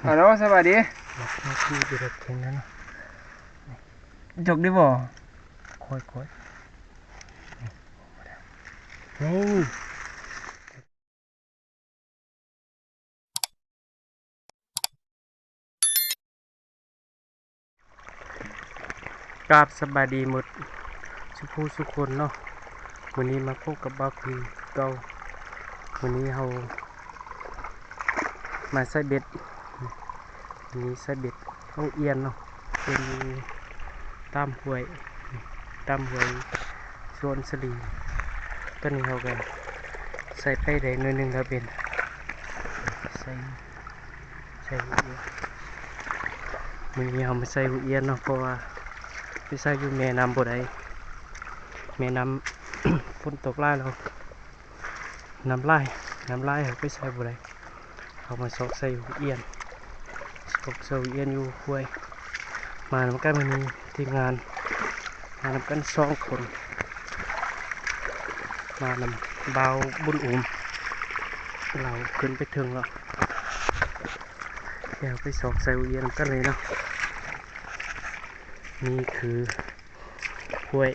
ຮາໂລ ສະບາຍດີ. ມັກ ມັກຂີ່ຢູ່ລົດເຂັນນັ້ນ. ຈົກໄດ້ບໍ່? ຄ່ອຍໆ ນີ້. ກາບສະບາຍດີໝົດສູ່ຜູ້ສູ່ຄົນເນາະ. ມື້ນີ້ມາພົບກັບບ່າວພີເກົ່າ. ມື້ນີ້ເຮົາມາໃສ່ເບັດ. ມື້ນີ້ໃສ່ເບັດເອົາອຽນເນາະ. ເປັນຕາມຫ້ວຍ ຕາມຫ້ວຍສວນສາລີ. ຕອນນີ້ເຮົາກໍໃສ່ໄຟໄດ້ໜ້ອຍໜຶ່ງແລ້ວເບັດ. ໃສ່ ໃສ່ຫູອຽນ. ມື້ນີ້ເຮົາມາໃສ່ຫູອຽນເນາະ ເພາະວ່າໄປໃສ່ຢູ່ແມ່ນ້ຳບໍ່ໄດ້. ແມ່ນ້ຳຝົນຕົກຫຼາຍແລ້ວ ນ້ຳຫຼາຍ ນ້ຳຫຼາຍ ເຮົາໄປໃສ່ບໍ່ໄດ້. ເຮົາມາຊອກໃສ່ຫູອຽນ ຊອກໃສ່ຫູອຽນຢູ່ຫ້ວຍ. ມານຳກັນມື້ນີ້ ທີມງານ ມານຳກັນສອງຄົນ. ມານຳບ່າວບຸນອຸມ ລາວຂຶ້ນໄປເທິງແລ້ວ. ດຽວໄປຊອກໃສ່ຫູອຽນນຳກັນເລີຍເນາະ. ນີ້ຄືຫ້ວຍ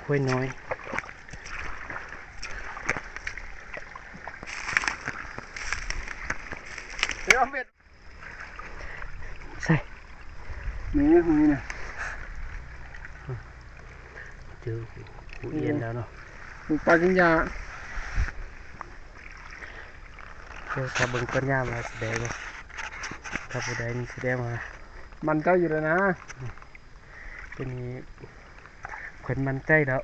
ຫ້ວຍນ້ອຍ. ໃສ່ ນີ້ ນີ້ນະ ເຈີຫູອຽນແລ້ວເນາະ. ປູກປາກິນຫຍ້າ. ເຈົ້າຖ້າເບິ່ງຕົ້ນຫຍ້າວ່າຊິໄດ້ບໍ່? ຖ້າບໍ່ໄດ້ນີ້ສະແດງວ່າໝັ້ນໃຈຢູ່ແລ້ວນະ. ຕົວນີ້ເພິ່ນໝັ້ນໃຈແລ້ວ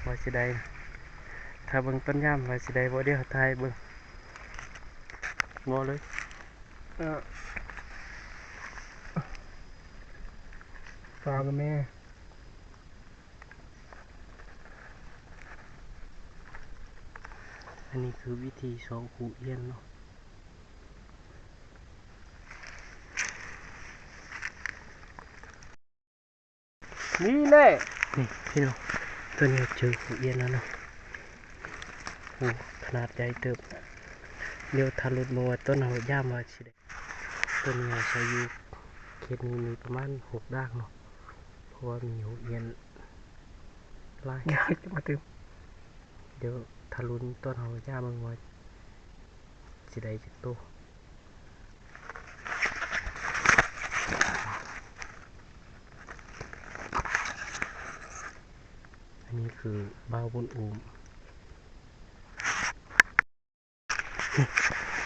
ວ່າຊິໄດ້. ຖ້າເບິ່ງຕົ້ນຫຍ້າວ່າຊິໄດ້ບໍ່? ດຽວຖ່າຍເບິ່ງ. ບໍ່ເລີຍ. ເອີ ປາກະແມ່. ອັນນີ້ຄືວິທີຊອກຫູອຽນເນາະ. ນີ້ແຫຼະ ນີ້ພີ່ນ້ອງ ຕົວນີ້ເຈີຫູອຽນແລ້ວເນາະ. ໂອ້ ຂະໜາດໃຫຍ່ເຕີບ. ດຽວຖ້າລຸ້ນເບິ່ງວ່າຕົ້ນເຮົາຢ້າມວ່າຊິໄດ້. ຕົວນີ້ເຮົາໃສ່ຢູ່ເຂດນີ້ມີປະມານຫົກດາກເນາະ ເພາະວ່າມີຫູອຽນຫຼາຍ. ດຽວຖ້າລຸ້ນຕອນເຮົາຢ້າມເບິ່ງວ່າຊິໄດ້ຈັກໂຕ. ອັນນີ້ຄືບ່າວບຸນອູມ.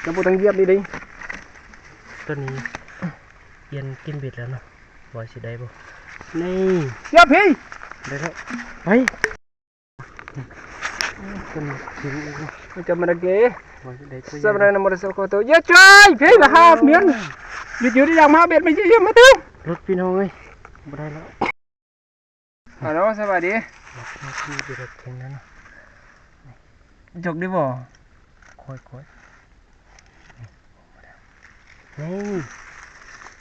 ເຈົ້າບໍ່ຕ້ອງຢຽບນີ້ເດ້. ຕອນນີ້ອຽນກິນເບັດແລ້ວເນາະ ວ່າຊິໄດ້ບໍ່? ນີ້ ຢຽບພີ້. ໄດ້ແລ້ວ ໄປ. ຕົວນີ້ກິນອີກເນາະ ມັນຈະມາດະເກ ວ່າຊິໄດ້ຕົວໃຫຍ່. ສະບາຍນະໂມຕັດສະພະຄະວະໂຕ ຢາຈອຍ ພີ້ລະຫາບເມນ. ຢຸດຢູ່ໄດ້ຢ່າງມາເບັດມາຢຽບມາຕື່ມ. ຫຼຸດພີ່ນ້ອງເອີຍ ບໍ່ໄດ້ແລ້ວ. ຮາໂລ ສະບາຍດີ. ມັກຂີ່ຢູ່ລົດເຂັນນັ້ນ. ຈົກໄດ້ບໍ່? ຄ່ອຍໆ ນີ້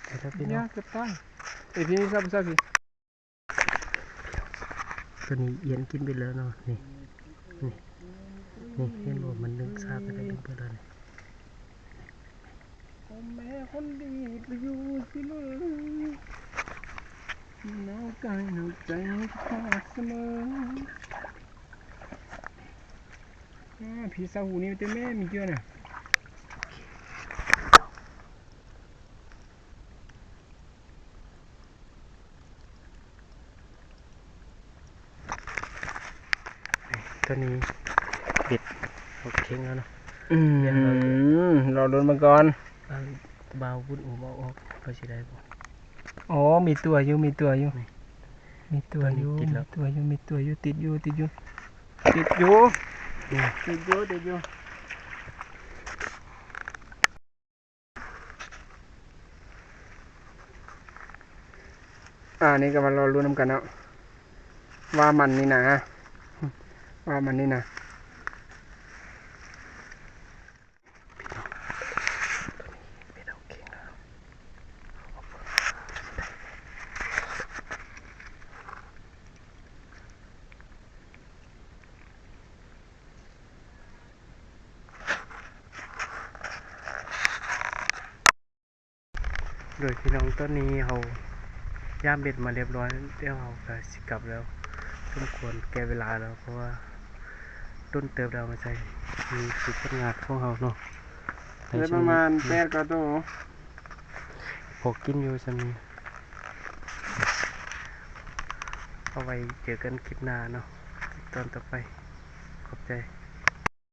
ໄປແລ້ວພີ່ນ້ອງ. ເອີ ພີ່ນ້ອງ ຊອບ ຊອບ. ຕົວນີ້ອຽນກິນໄປແລ້ວເນາະ. ນີ້ ນີ້ ນີ້ ເຫັນບໍ່? ມັນດຶງຊາກໄປແລ້ວ ດຶງໄປແລ້ວນີ້. ໂອ້ແມ່ຄົນດີໄປຢູ່ທີ່ເມືອງ ໜາວກາຍໜາວໃຈຈະພາກສະເໝີ. ອາ ຜີຊາວຫູນີ້ເຕັມແມ່ມີເຍອະນະ. ຕອນນີ້ເບັດເຮົາເຄັ່ງແລ້ວເນາະ. ອືມ ດຽວເຮົາ ລໍລຸ້ນເບິ່ງກ່ອນ. ບ່າວບຸນອູມເອົາອອກ ວ່າຊິໄດ້ບໍ່? ອໍ ມີຕົວຢູ່ ມີຕົວຢູ່ ມີຕົວຢູ່ ມີຕົວຢູ່ ຕິດຢູ່ ຕິດຢູ່ ຕິດຢູ່ ຕິດຢູ່ ຕິດຢູ່ ຕິດຢູ່. ອາ ນີ້ກໍມາລໍລຸ້ນນຳກັນເນາະ ວ່າມັນນີ້ນະ ວ່າມັນນີ້ນະ. ໂ ໂດຍພີ່ນ້ອງ ຕອນນີ້ເຮົາຢາມເບັດມາລຽບລ້ອຍ ດຽວເຮົາກະຊິກັບແລ້ວ ສົມຄວນແກ່ເວລາແລ້ວ ເພາະວ່າດົນເຕີບແລ້ວມາໃສ່ ນີ້ຄືຜົນງານຂອງເຮົາເນາະ ໄດ້ປະມານແປດກວ່າໂຕ ພໍກິນຢູ່ຊ່ຳນີ້ ເອົາໄວ້ເຈີກັນຄລິບໜ້າເນາະ ຄລິບຕອນຕໍ່ໄປ ຂອບໃຈ.